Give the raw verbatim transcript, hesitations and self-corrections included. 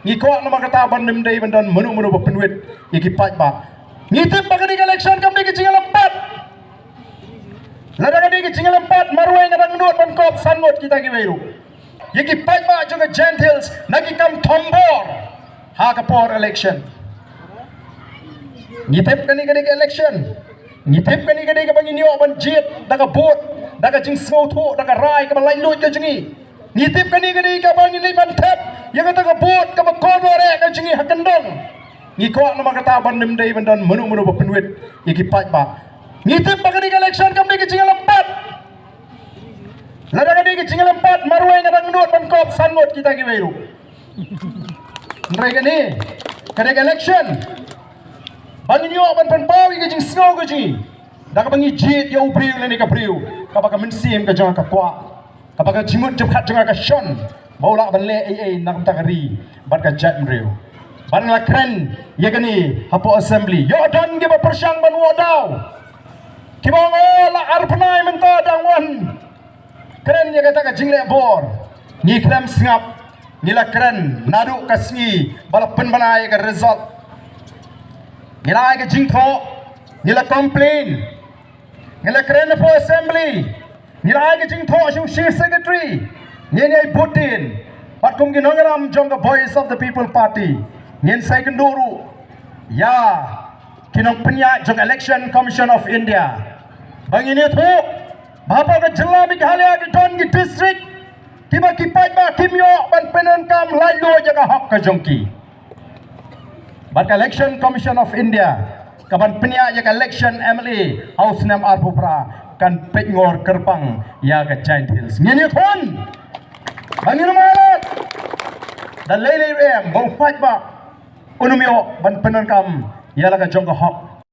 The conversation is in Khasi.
Ngi kwah namar kata ban ym dei ban don mano mano ba pynwit ïa ki paidbah. Ngi tip ba kane ka election kam dei ka jingïalympat. Lada ka dei ka jingïalympat marwei nga dang nud ban kop san ngut kita kiwei ruh. Ïa ki paidbah jong ka Jaintia Hills na ki kam thombor ha ka por election. Ngi tip kane ka dei ka election. Ngi tip kane ka dei kaba ngin ïoh ban jied da ka vote, da ka jingsngewthuh, da ka rai kaba laitluid ka jong ngi. Ngi tip kane ka dei kaba ngin leit ban thep ïa kata ka vote kaba kordor eh ka jong ngi ha kyndong. Ngi kwah namar kata ban ym dei ban don mano mano ba pynwit ïa ki paidbah. Ngi tip ba kane ka election kam dei ka jingïalympat. Lada ka dei ka jingïalympat marwei nga dang nud ban kop san ngut kita kiwei ruh. Hynrei kane ka dei ka election ba ngin ïoh ban pynpaw ïa ka jingsngew ka jong ngi da kaba ngi jied ïa u briew lane ka briew kaba ka mynsiem ka jong nga ka kwah, kaba ka jingmut jingpyrkhat jong nga ka shon ba u lah ban leh ei ei na ka bynta ka ri bad ka jaitbynriew. Bad nga la kren ïa kane hapoh assembly, ïoh don kiba pyrshang ban wad daw, kiba ong, "Oh, la ar bnai mynta dang wan kren ïa kata ka jingleh bor." Ngi khlem sngap, ngi la kren naduh ka sngi ba la pynbna ïa ka result. Ngi la ai ka jingthoh, ngi la complain, ngi la kren hapoh assembly, ngi la ai ka jingthoh sha u chief secretary. Ngin ïai bud dien bad kum ki nongïalam jong ka Voice of the People Party, ngin sa ïakynduh ruh ïa ki nongpynïaid jong Election Commission of India ba ngin ïathuh ba hapoh ka jylla Meghalaya ki don ki district kiba ki paidbah kim ïoh ban pyndonkam laitluid ïa ka hok ka jong ki. Bad ka Election Commission of India kaban pynïaid ïa ka election M L A ha u snem arphew phra kan peit ngor kyrpang ïa ka Jaintia Hills. Ngin ïakhun ba ngin ym ailad da lei lei ruh em ba u paidbah un ym ïoh ban pyndonkam ïa la ka jong ka hok